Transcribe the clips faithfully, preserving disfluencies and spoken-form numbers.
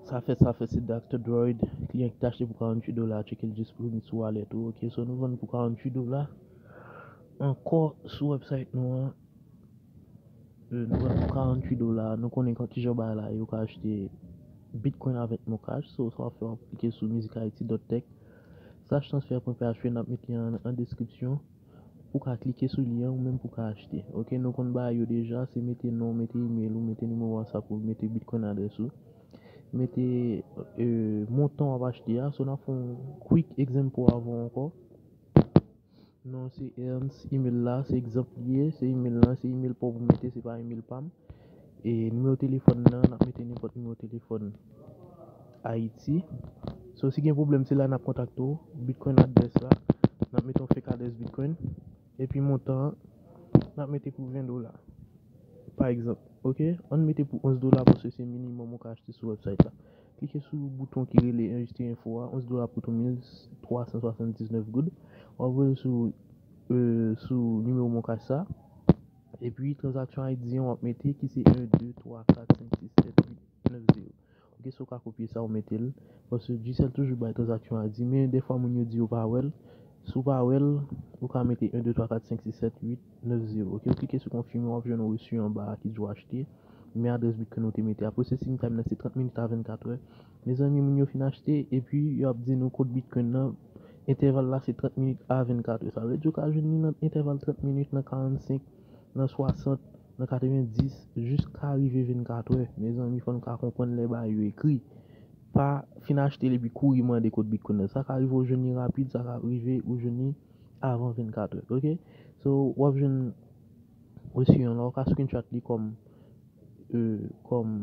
Sa fèt, sa fèt, se Doctor Droid, kliyan ki te achte pou karanntuit dola, tcheke l disponib sou wallet ou. Ok, so nou vann pou karanntuit dola. Ankò sou website nou an, euh, nou vann pou karanntuit dola. Nou konnen kijan bagay la ye, ou ka achte Bitcoin avèk Moncash. So sa w ap fè, w ap klike sou music I T dot tech slash transfer point P H P, n ap met li an, an deskripsyon. Pou ka klike sou li an, ou menm pou ka achte. Ok, nou konn bagay yo deja, se mete non, mete email ou, mete nimewo WhatsApp ou, mete Bitcoin adrès ou, mete, euh, montan w ap achte a. So n ap fè yon quick example avè w ankò. Non se Ernst, email la se egzanp li ye, se email la, se email pa w pou mete, se pa email pa m. E nimewo telefòn nan, n ap mete nenpòt nimewo telefòn Ayiti. So si gen pwoblèm, se la n ap kontakte w. Bitcoin adrès la, n ap mete yon fake adrès Bitcoin. Epi montan an, n ap mete pou ven dola. Pa egzanp, ok? Ann mete pou onz dola paske se minimòm ou ka achte sou website la. Klike sou bouton ki rele enregistre enfo a, onz dola pou tou mil twa san swasanndisnèf goud. W ap voye l sou, euh, sou nimewo Moncash sa. Epi transaction I D an w ap mete ki se en, de, twa, kat, senk, sis, sèt, uit, nèf, zewo. Ok, so w ka kopye sa, w mete l. Paske Digicel toujou bay transaction I D, men dèfwa moun yo di yo pa wè l. Si w pa wè l, ou ka mete en, de, twa, kat, senk, sis, sèt, uit, nèf, zewo. Ok, ou klike sou konfime, w ap jwenn yon resi anba a ki di w achte. Men adrès Bitcoin ou te mete a. Processing time nan se trant minit a vennkat è. Mezanmi, moun yo fin achte, epi yo ap di nou kot Bitcoin nan, entèval la se trant minit a vennkat è. Sa vle di ou ka jwenn li nan entèval trant minit, nan karannsenk, nan swasant, nan katrevenndis, jiska rive vennkat è. Mezanmi, fò n ka konprann lè bagay yo ekri. Pa fin achte l epi kouri mande kot Bitcoin nan. Sa ka rive ou jwenn li rapid, sa ka rive ou jwenn li avan vennkat è. Ok? So, w ap jwenn resi an la, ou ka screenshot li kòm, euh, kòm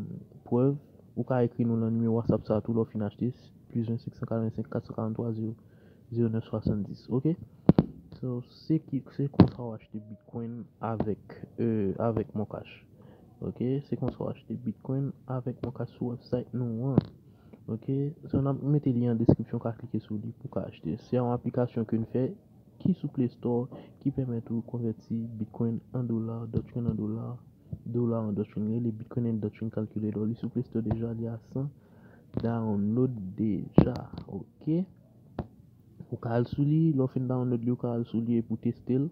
prèv. Ou ka ekri nou nan nimewo WhatsApp sa tou lè w fin achte, plis ven senk san katrevensenk kat san karanntwa zewo zewo nèf swasanndis. Ok? So, se ki, se konsa w achte Bitcoin avèk, euh, avèk Moncash. Ok? Se konsa w achte Bitcoin avèk Moncash sou website nou an. Ok? So, n ap mete li an deskripsyon, w ka klike sou li pou w ka achte. Se yon aplikasyon ke n fè ki sou Play Store ki pèmèt ou konvèti Bitcoin an dola, Dogecoin an dola, dola an Dogecoin. Rele Bitcoin and Dogecoin Calculator. Li sou Play Store deja, li a san. Download deja. Ok? Ou ka al sou li, lè w fin download li, ou ka al sou li epi w teste l.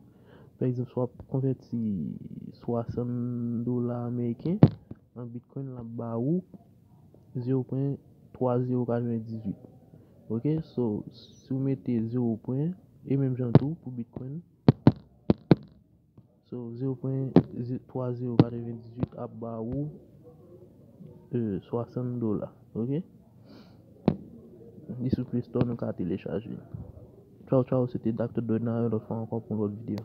Pa egzanp, si w ap konvèti swasann dola ameriken an Bitcoin, l ap ba ou zewo pwen twa zewo katrevendizuit. Ok, so, si w mete zewo pwen, e menm jan tou pou Bitcoin. So, zewo pwen twa zewo katrevendizuit ap ba ou, euh, swasann dola. Ok? Li sou Play Store, nou ka telechaje l. Tchaw, tchaw, se te Doctor Droid, nan yon lòt fwa ankò pou yon lòt videyo.